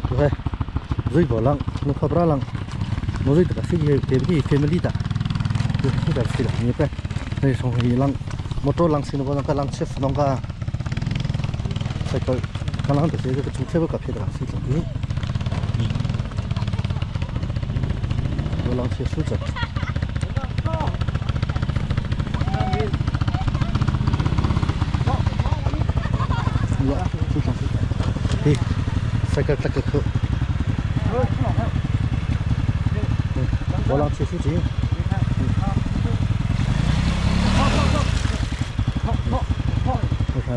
Tuhe zui bo lang nu khabra lang mo zui ta si he te bi family ta tu si ta si la ni pe nei song hi lang motor lang sin bo ka lang chef nong ka cycle ka lang ta se ka chung chef ka phe ta si lang ni bo lang che su cha ya su cha hi cycle tak ka bo lang che su chi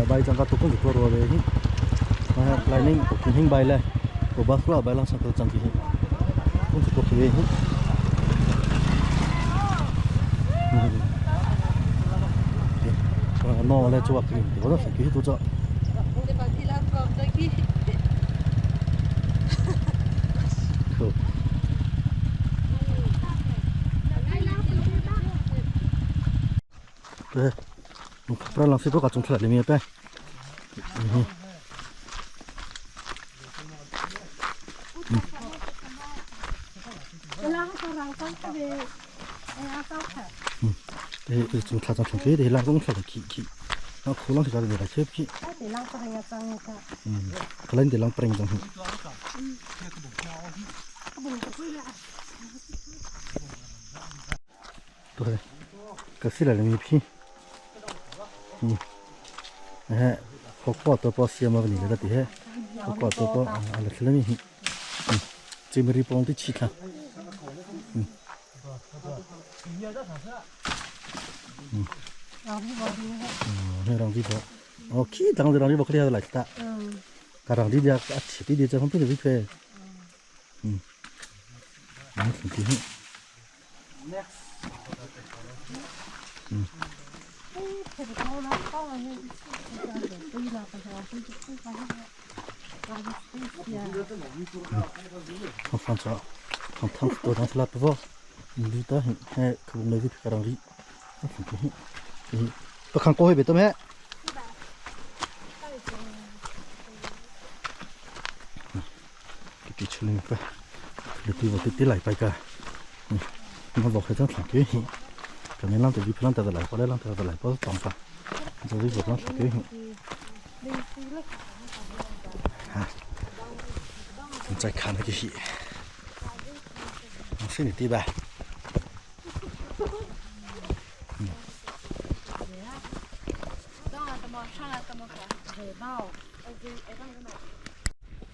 bay chẳng có tụ cũng được rồi về hi lại nên cũng hình bay lên của bác là bay lang sang cái chẳng gì cũng được về hi nó lại cho cái gì đó phải cái tôi cho 네, 프랄랑 시도가 좀 틀려 빼. 네, 좀 타자 좀 그래, lang 좀 타자 키 키. 나 고랑 시작을 내가 키. 그런 데 lang preng 좀. 또 cái xí là mình phi. 에, 복과 또 버스야 먹으니 내가 뒤에 복과 또 버, 알아 틀림이. 지금 리본도 치다. 어, đi bộ. 어, 키 당들 đi bộ 그래야 lại ta. 가랑 đi 아, đi đi cho không biết được về. Ừ. Đó, thì không cho không thằng tôi đang là bố đi tới hè không lấy cái cái đi tôi khang cô hơi bị tôi mẹ cái cái chuyện này phải để tôi vào cái lại phải cả nó vào cái thằng cái cái này làm từ đi làm từ lại qua đây làm từ lại qua tổng cả rồi đi vào làm cái ha再看那个戏，是你对吧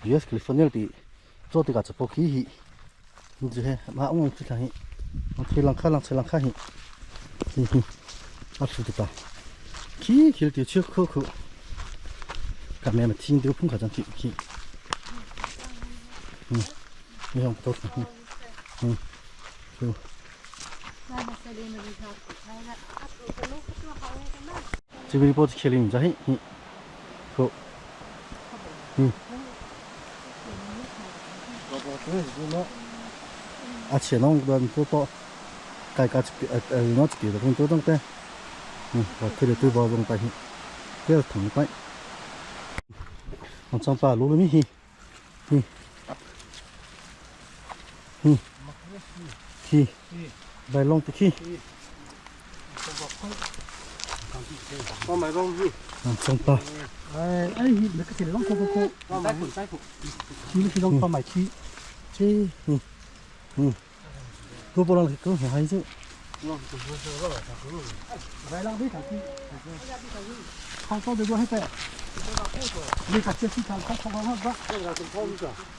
？US California thì cho thì cả chụp khí hi, như thế mà ông chỉ là hi, ông Sri Lanka lang Sri Lanka hi, hi hi, áp dụng được khí khí thì chưa khô khô, cả mẹ mà thiên tiêu cũng cả chẳng chịu khí, ừ, không tốt ừ, ừ. 지금 이보드 킬링 자 히, 히, 그, 응. 아, 且弄个多多，该该呃，我自己的工作中的，嗯，我特别对包中带去，这个痛快。我长把路了没去，嗯，嗯，去，来弄的去。嗯，长把。哎哎，那个是啷个个个，去是啷个买去？这，嗯，嗯，多不啷个还是。来啷个去？好多的多还在。你看这市场看看看看，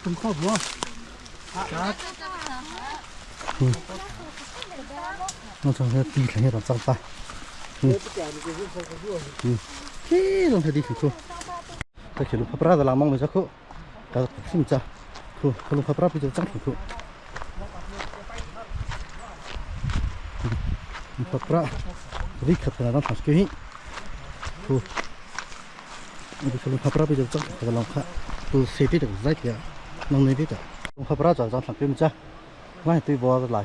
真靠谱。嗯，我从这地上也长长大。嗯，嗯，这种才地苦。这去路爬布拉的拉忙没着苦，但是不是苦，路爬布拉比较长苦。爬布拉，你可不能让他去。苦，你这路爬布拉比较长，可能看都随便的在的，弄那边的。爬布拉早上上给我们家，那对波子来，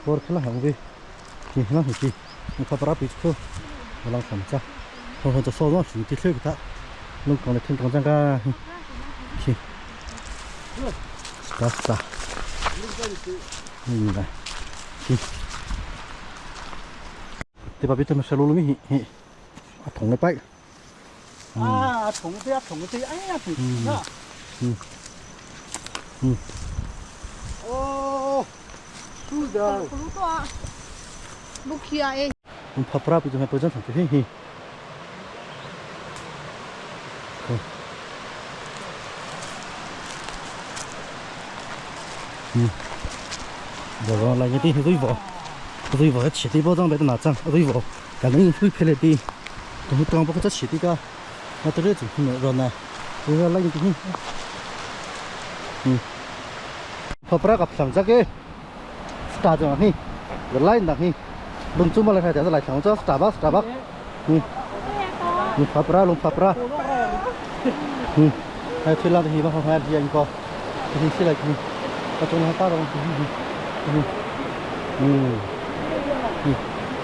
波子去了还没，你那回去，你爬布拉比较苦，我让他们家，我看这烧上去，这吹不他。侬讲来听讲讲个，去。Star Ini hi. Te pa bit ma shalulu mi hi hi. A thong le pai. 啊，同啲啊，同啲，哎呀，同啊。哦，是的。 Phapra pi jame pajan thang hi hi. Bỏ lại cái tí rồi vỏ rồi vỏ chỉ đi bao trang bé nào trang rồi vỏ cả những phui phê đi tôi toàn bộ cái chỉ đi cả mà tôi chỉ không rồi này rồi lại cái tí phapra gặp thằng chắc cái star cho hi rồi lại nặng hi lùng chung mà lại phải lại thằng cho star bác star bác lùng phapra lùng phapra hay thuyết là thì bác không hay thì anh có thì sẽ lại thì có trong nó ta rồi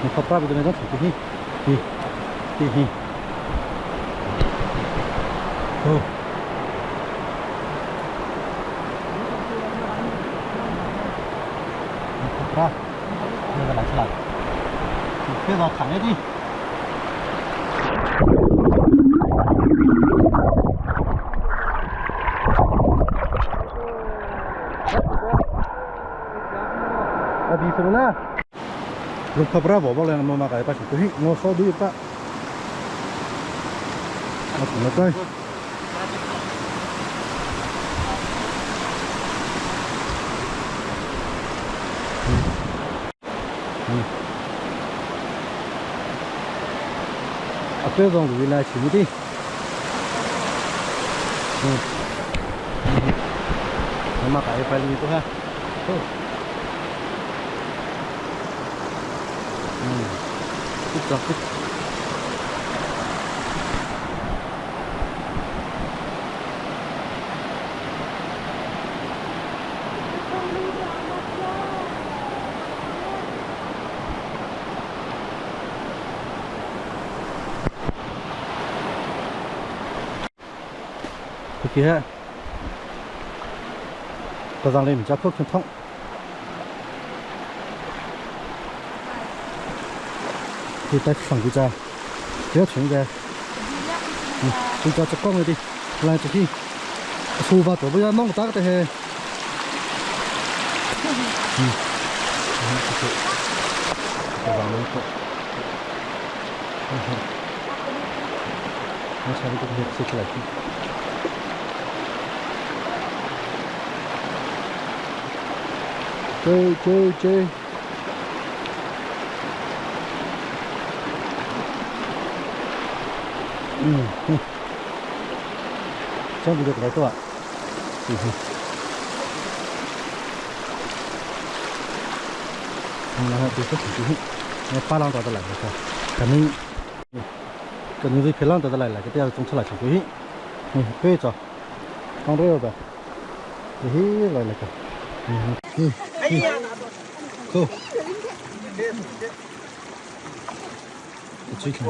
lùng phapra bây giờ nó thì hi hi hi oh phapra 那个拿出来，别老躺下去。啊，比什么呢？龙帕布拉宝宝来了，妈妈给把小东西，我好多一把，我怎么办？啊，这种鱼呢，兄弟，妈妈给一块你多哈，tiếp tục tiếp kia ta rằng lên mình chắc thuốc truyền thông thì ta phẳng cái ra kéo chuyển ra chúng ta cho con người đi lại cho khi xù vào tổ bây giờ mong ta cái hè nó sẽ đi cái việc lại chơi chơi chơi trong video của các bạn. Là tôi có thể nó ba lần đó lại cái cái mình cái những cái lần đó lại là cái tiêu trong lại chỉ cái này cho con rêu rồi thì lại là cái cô chơi thằng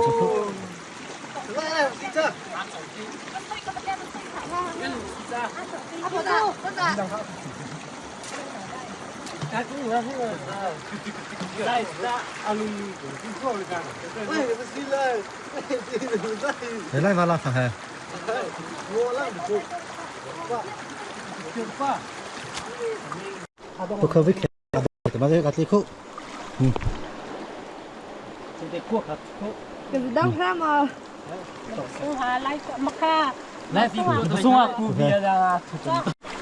chắc thế lại vào là thằng hè tôi không biết cái mà cái cái khúc 就是当他嘛。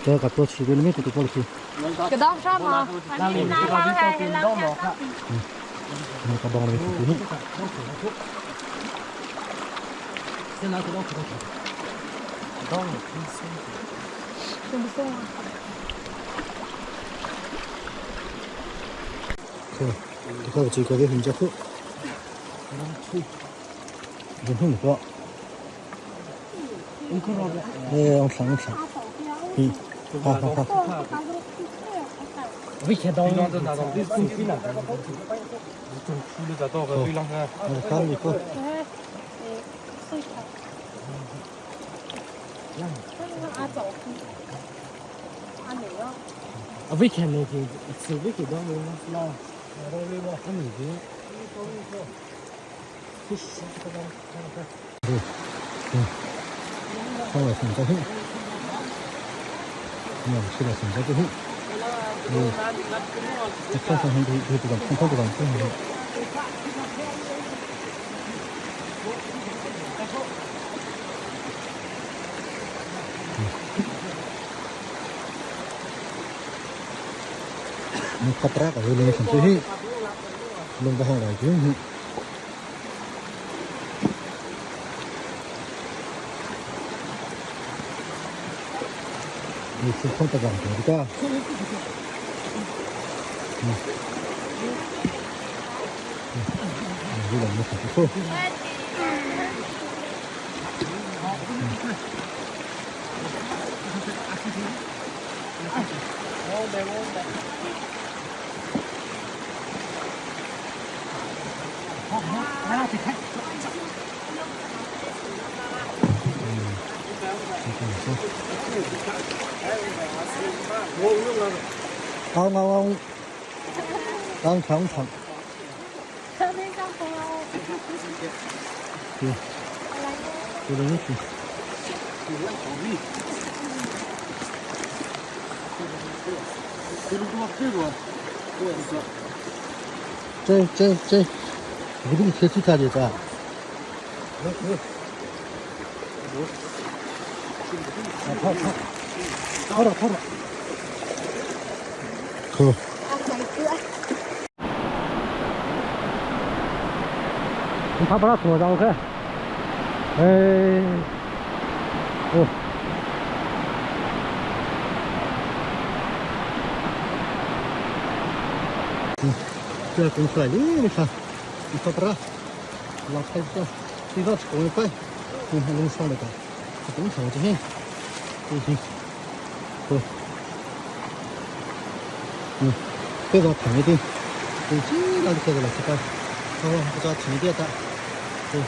这个多吃点，没得多吃。 个当啥嘛？ nó có bông này thì cái chỉ có cái hình chắc hình hình quá 네, ông thằng thằng. Ừ.好好好。这这这，你这个车去哪里子？跑了跑了。好。你怕把它拖上去？哎，哦。嗯，这公出来，你看，你看不着，老太子，最早吃工块，你看弄上那个，这工厂这些，这些，哦，嗯，这个长一点，这这个这个了，这个，哦，这个长一点的，对，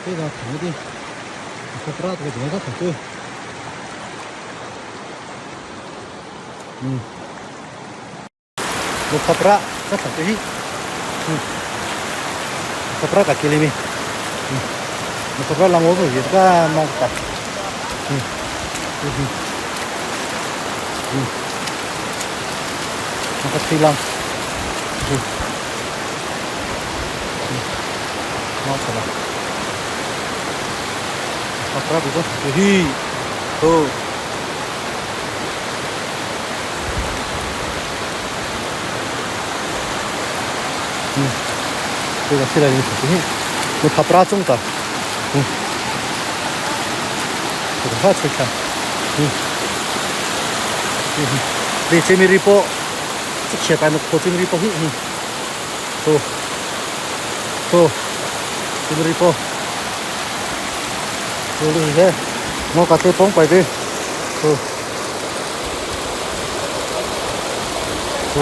这个长一点，这不这个这个长对，嗯。Khapra ka thak hi khapra ka kilimi khapra lang wo yi ka ma ta ka thi lang ma ta la khapra bu hi ho 这个起来就是这些，我怕不拉中的，嗯，这个好吃看，嗯，嗯，你这边的包，这前半的靠这边的包，嗯，好，好，这边的包，好厉害，我把这帮摆的，好，好。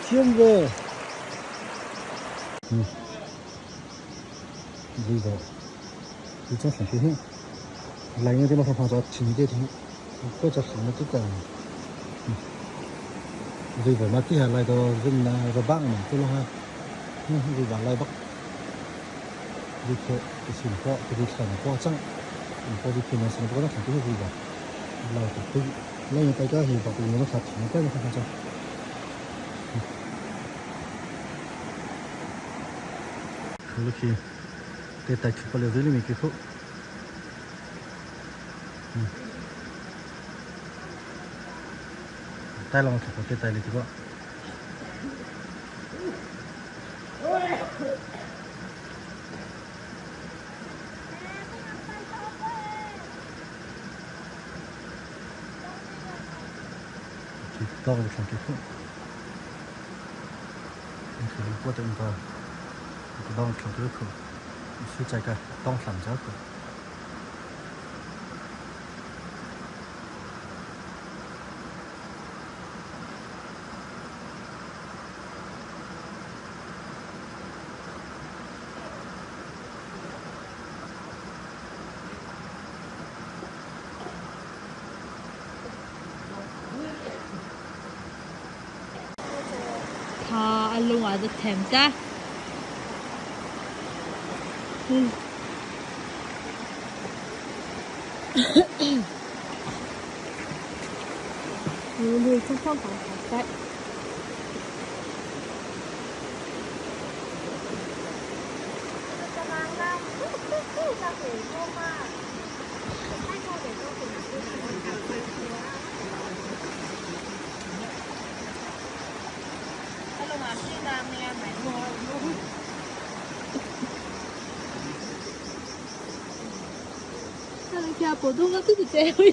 Thiêm về. Đi vào. Đi trong sản xuất lại những cái mà phòng cho chính cái thì có cho sản xuất cả. Đi vào mà cái lại đó rừng là rồi băng mà tôi lo ha. Đi vào lại bắc. Đi theo cái xin có cái đi sản có chăng. Có đi theo nó sản có nó sản xuất gì vậy. Lại cái lấy cái cái thì vào cái nó sản xuất cái nó sản xuất. Look here. Để tại chụp lại dưới mình cái khúc. Tai long thok te tai le ti ba. Dog le thlang ke khu. Khi ko te ta. Dong thlang ke khu. Su chai ka dong thlang ja khu. Tha a lung ah za them ta. Lui trong phong phòng đấy. 他普通话都是这样的。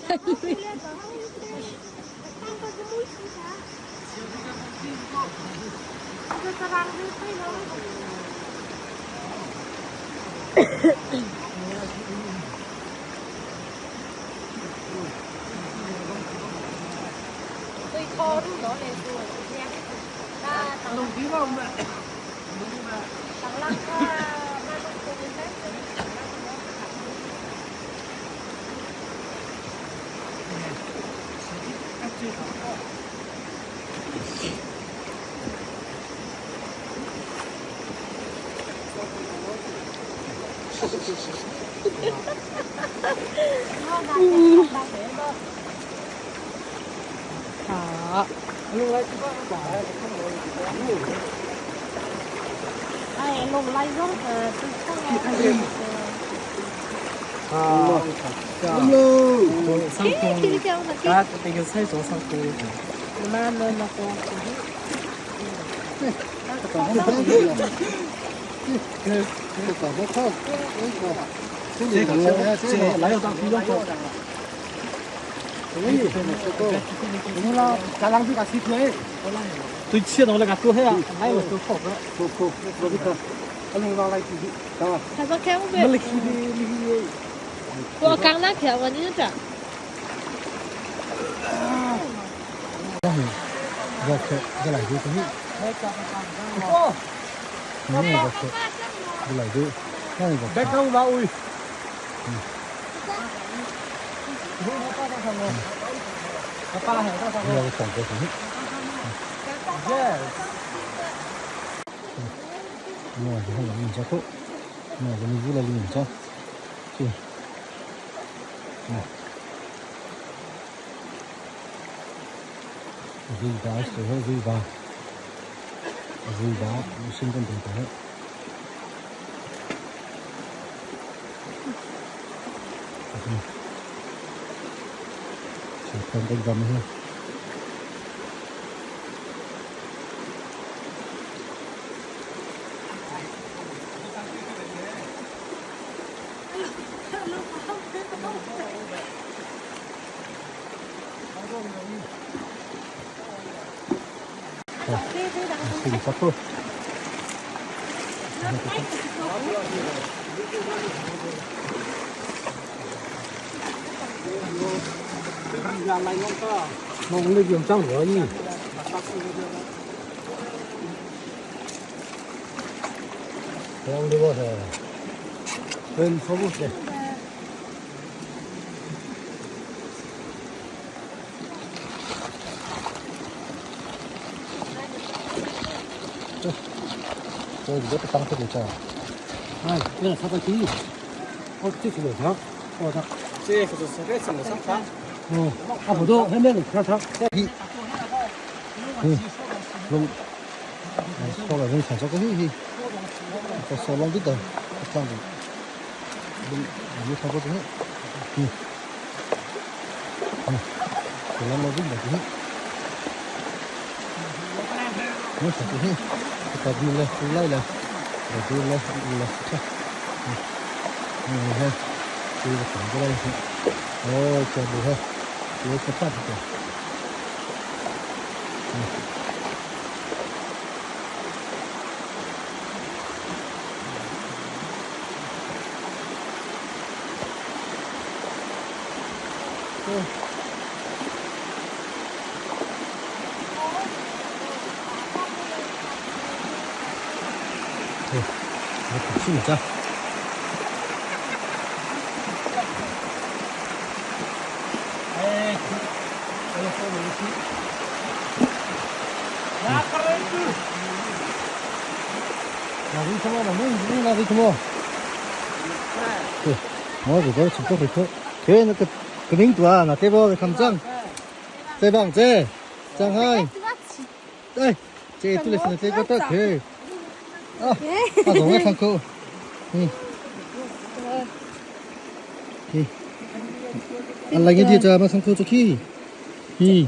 好。对切到那个多黑啊，还有都好个，他说看我们，没去的你。我刚那看我你这。 Ra khe ra lại cái cái này ra khe ra lại cái này ra 别讲话喂。 ra cái phòng cái cái Nó thì không làm mình cho khô. Nó thì mình vui là mình cho. Chứ. Gì đó sửa gì vào. Gì đó xin con tiền tới. Chỉ không con dầm thôi. Xin sắp thôi. 弄那边长而已。 Không đi bao giờ. Bên số bút này. Tôi rất là tăng thức của cha. 哎，那个差不多。我这是两条，我操。这个是这怎么上山？嗯，差不多，后面两条。 Ừ. Luôn. Sau là mình sản xuất cái gì? Có số long đít rồi. Có sang rồi. Mình sản xuất cái gì? Ừ. Lam lo ding ba hi. Mo sa hi. Ka bi le lai le. Ra du le le cha. Ni ha. Ti ba kan ga lai hi. Oh, cha bu ha. Ye sa pa ha. 진짜.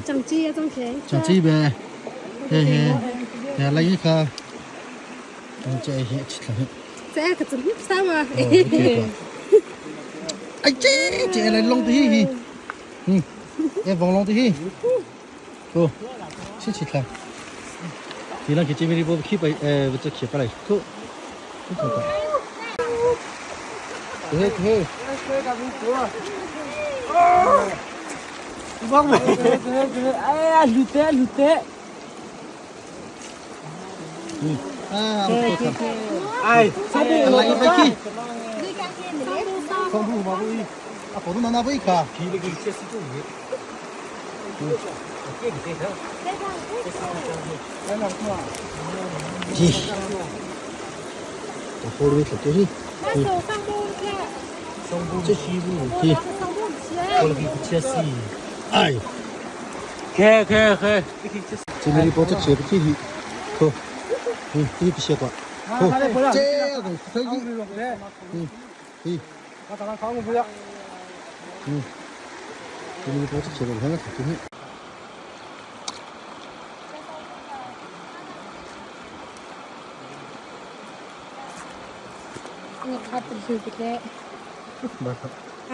长鸡啊，长钱。 长这呗，嘿嘿，来来一个，这一些吃了。这个怎么上啊？哎，这这来弄的嘿，嗯，哎，王弄的嘿，哦，吃吃看，你那个这边的不去白，不这去不来，去，去看看。嘿嘿。哎呀，绿的绿的。啊，哎，来一杯去。双步马步一，啊，普通的那不一卡。咦，我喝了一口就是。这西部，对。哎。开开开。这边的包这切不进去，好，嗯，这个不习惯，好，这个可以，嗯，嗯，嗯，这边的包这切的，看看这边。你看不是这个。啊。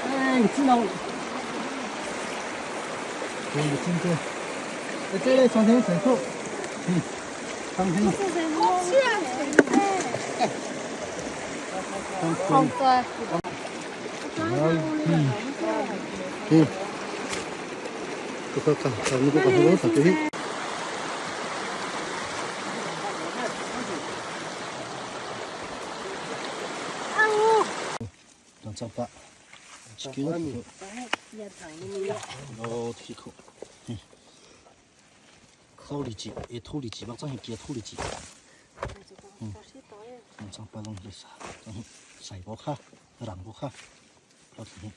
哎，进到，这个进去，这里上天厕所，嗯，上天。好乖。嗯，嗯，这个看，看那个看那个。Chang pa. Chicken ko. Oh, 提口。嗯。土里鸡，哎，土里鸡，把这些鸡土里鸡。嗯。Chang pa long lisa. Chang sai bo kha, rang bo kha. Lo thi.